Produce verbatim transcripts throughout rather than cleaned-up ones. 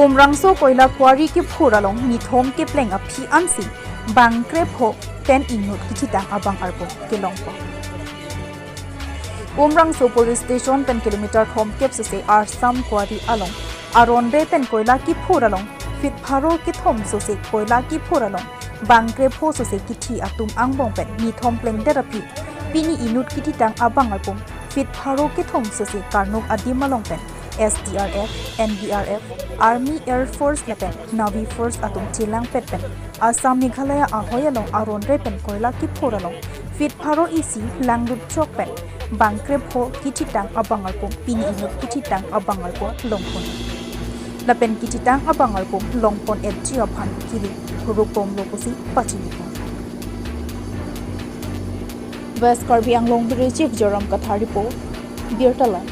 Umrangso koila quarry kiphur along nithom kepleng aphi ansi bang krepho pen inut kithitang abang arpum kelongpon. Umrangso police station pen kilometer thomkep sose Assam quarry along aron re pen koila kiphur along feet pharo kethom sose koila kiphur along bang krepho sose kithi atum angbong pen nithom plengdet aphi pini inut kithitang abang arpum feet pharo kethom sose karnuk adim along pen S D R F, N D R F, Army, Air Force lapen Navy Force atum chelangpet pen Assam Meghalaya ahoi along aron re pen koila kiphur along feet pharo isi langlut chok pen bang krepho kithitang abang arpum pini inut kithitang abang arpum longpon. Lapen kithitang abang arpum longpon etji aphan kiri rupom lo pusi pachini pon. West Karbi Anglong Bureau Chief Joram Kathar report, Birta Live.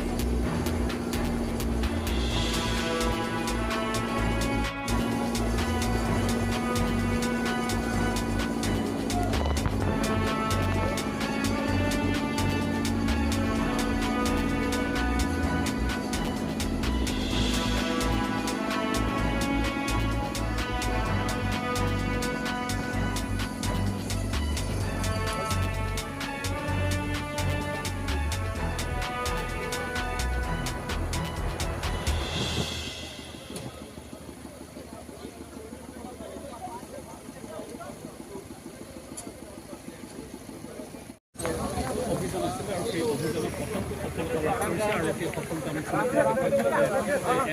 অভিযান আছিলে আৰু সেই অভিযানৰ প্ৰথমটো সফলতা লাভ কৰিছে আৰু সেই সফলতা আমি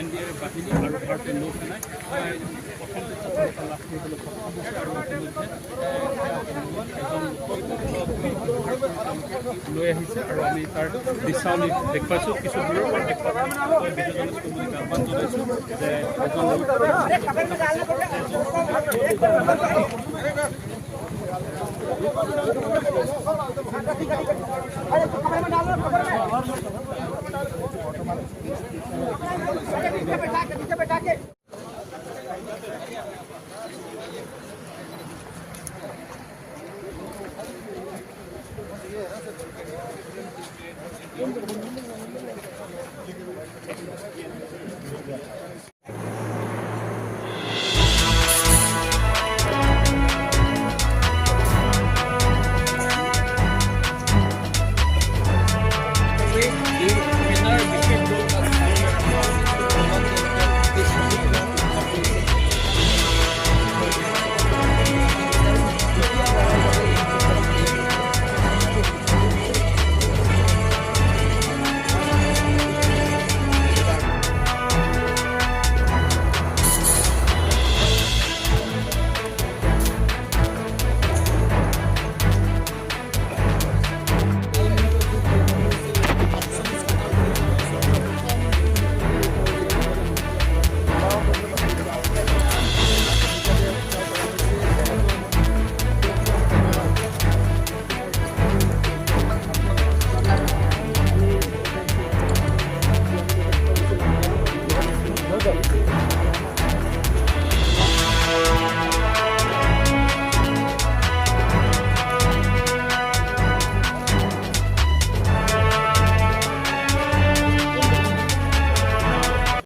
এন ডি আৰ এফ বাহিনী আৰু ভাৰতীয় নৌ সেনাই, আহ, প্ৰথমটো সফলতা লাভ কৰিবলৈ সক্ষম হৈছে আৰু ইতিমধ্যে, আহ, এজন লৈ আহিছে আৰু আমি তাৰ দৃশ্য আমি দেখুৱাইছোঁ, কিছু দূৰৰ পৰা দেখুৱাইছোঁ। বিজয় জনাইছোঁ বুলি আহ্বান জনাইছোঁ যে এজন